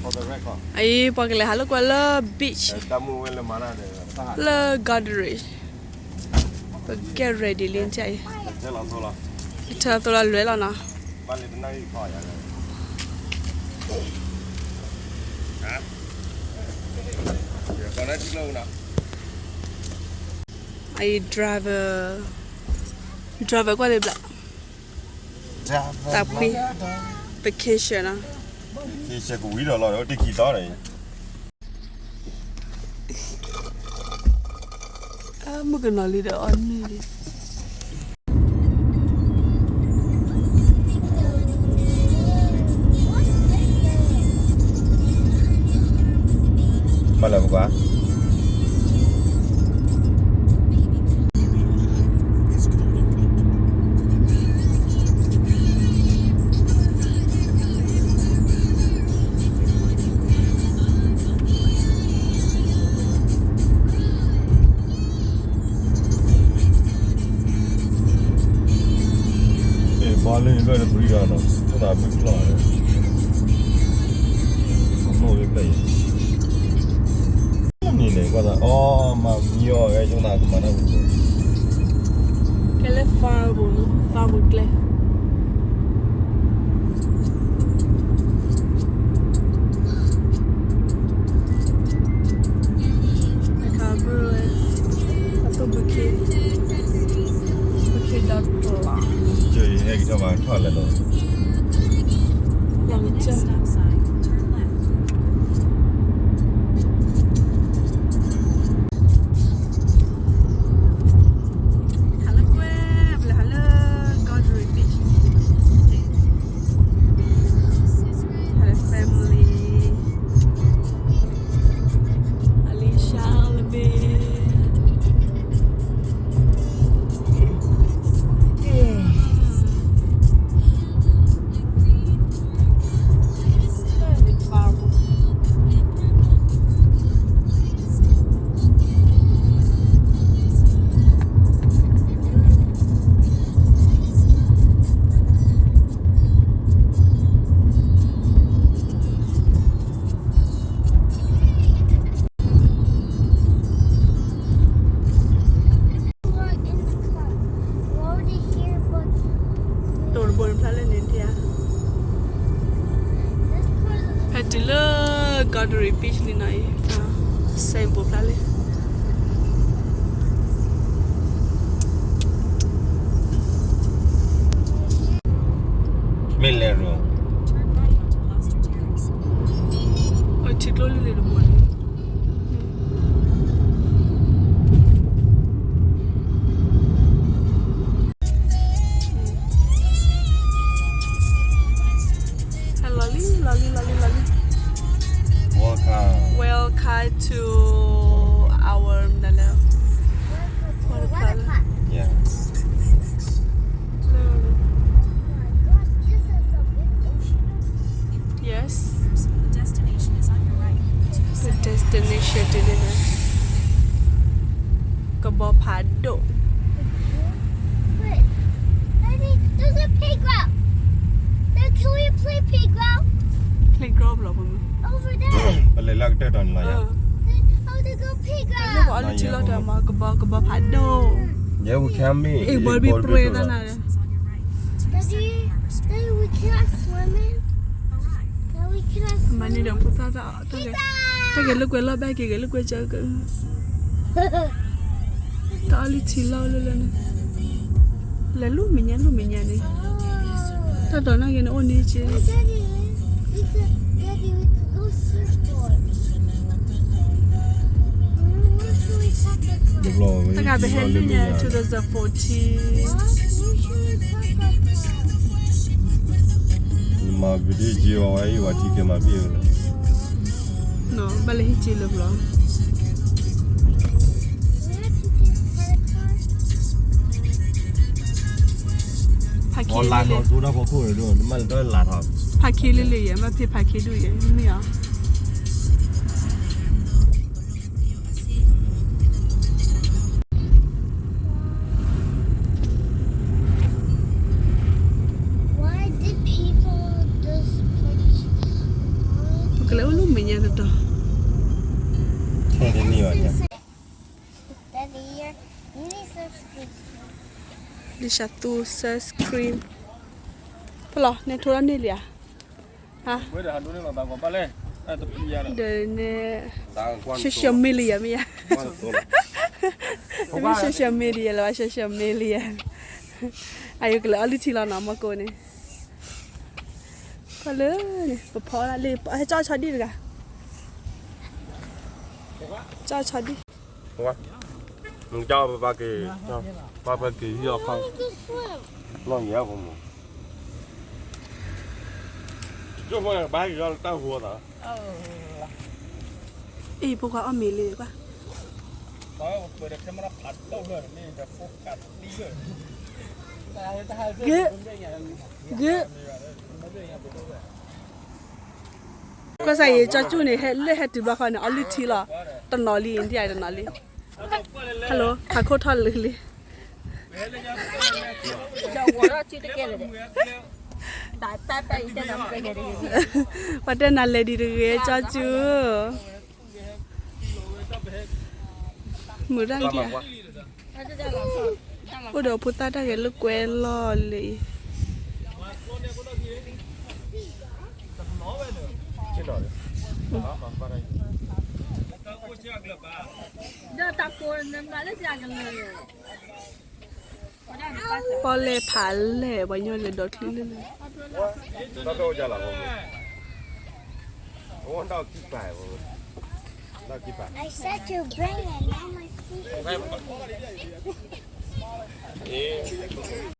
အအံၤ ပှၤကလဲၤဟးလိာ်ကွဲလၢ beach လၢ Goderee ပကဲ ready လံ ကထၢသိလီၤလွဲလီၤနီၤ. အအံၤ driver, driver ကွၢ်လံဘျး, တၢ်ဖှံ, vacation နီၤ. ကဝံၤဒီးလီၤ တခံသီန့ၣ် မုၣ်ကနီၤလံဒီးအီၤန့ၣ်လံ. မၤလၢပကွၢ် ဘီလၢယလွဲၢ်တပရံဂၤနီၤ ခိၣ်သးဘုကျီၢ်, အမိၢ်လၢပျဲၢ်အံၤ န့ၣ်န့ၣ် ကွၢ်သး အီ မၤမံအီၤ ဂဲၤဆိသးကမၤတၢ်ပူၤ, ကဲလၢ farm ပူၤနီၤ farm ပူၤကျဲ အခါဘၢဝဲ အသိၣ်ဘုခ့, ဘုခ့ဒီဖျၢၣ်, ကဟဲက့ၤထီၣ်ဘၣ်ထီၣ်လဲၣ်လီၤ, လီၤကစၢၢ် ဟးလၢကွဲ, ပလဲၤဟးလၢ Goderee Beach, ဟးလၢ family, Alicia လၢဘ့ၣ် တိၢ်တဘိန့ၣ်ဖျါလၢန့ၣ်ဒံးဧါ, ဖဲတုၤလၢ Goderee Beach လံနီၤအံၤ, စဲဘူးဖျါလံ, မ့ၢ်လဲၤရိၤ, အထံကျိလံလံတဘိန့ၣ် လီၤလံ လီၤလံ လီၤလံ လီၤလံ. Welcome. Welcome to our မနုၤလဲၣ် water park. Yeah. Yes. The destination today န့ၣ် ကဘီဖးဒိၣ်. Wait, Daddy, there's a playground. Then can we play playground? Playground လီၤ over there. ပလဲၤလၢကတၢၢ်တီၤန့ၣ်လီၤယၤ. I want to go playground. လၢပအီလုၢ်ထံလီၤတၢ်မၤ ကဘီ ကဘီဖးဒိၣ်. Yeah, we can meet. အ့ၣ် ဘီဘံပြ့သးနၤဒီး Daddy, Daddy, we cannot swim in. Daddy, we cannot swim in. မၤန့ၢ်ဒီးဖိသၣ်တၢ် တၢ်ဂဲၤလိာ်ကွဲလီၢ်ဘၣ်က့ၤ ဂဲၤလိာ်ကွဲကၢကၢ တၢ်အီလုၢ်ထံလီၢ်လၢလၢန့ၣ် လဲၤလူၤမဲာ်ညါလူၤမဲာ်ညါန့ၣ် တၢ်ဒိးန့ၢ်က့ၤန့ၣ်အိၣ်န့ၢ်က့ၤ Daddy, we could, Daddy, we could go surfboard. တကးပဟဲလၢညါ two thousand fourteen. နမၤဘုဒ့က့ၤဝဲအံၤ ဝဲထံက့ၤမၤဘ့ၣ်ဝဲလီၤ. ဘၣ်လၢဟံၣ်က့ၤလၢပျီ ဖးခ့လံလံ ဖးခ့လံလံယဲ မ့ၢ်ဖဲဖးခ့ဒိၣ်ယဲ မ့ၢ်အီၤ Why did people just put ကလဲၤအိၣ်လၢမဲာ်ညါတတီၤ, လံာ်စှၤသူ sunscreen, ဖဲလီၤ နဲထိထီၣ်န့ၢ်လံဧါ, ဟါ, ဒီးန့ၣ် social media မ့ၢ်ယါ, social media လၢ social media, အယိကလဲၤအီလုၢ်ထံလီၤနီၤ မီၢ်ကိန့ၣ် ခီလၢန့ၣ် ပဖီလၢ်လံ, ဟဲကၠီဆီဒံၣ်တဂၤ, ကၠီဆီဒံၣ်, ကၠီပပက့ၤ, ပပက့ၤဟံၣ်အခီ, နီၢ်ယဲၢ်ဖိမး, ကၠီဖိန့ၣ်ဘၣ်က့ၤလီၤတၢ်ဟူအသး, အံၤဖိခွါအီၣ်မ့ၤလံကွၢ် ဂ့ၤ, ဂ့ၤ, ကစၢ်ယ့ၣ်ကၠီကၠူၣ်န့ၣ် ဟဲလၢဟဲတုၤဘျီဃီန့ၣ် အီလုၢ်ထံလီၤ, တနီၤလံ ဒ်အံၤတနီၤလံ, hello ဟးခိၣ်ထီၣ်လၢလံ, ပှၤတဲနၤလဲၤဒံးတဂ့ၤ ကၠီကၠူၣ် မုာ်တၢ်က့ၤဧါ, အိၣ်ဒီးဖိသၣ်တၢ်ဂဲၤလိာ်ကွဲလီၤလံ, ပီၣ်လဲၣ်ဖးလဲၣ် ပှၤညီလဲၤဒိးချံလၢလၢ I said to bring it, not my feet.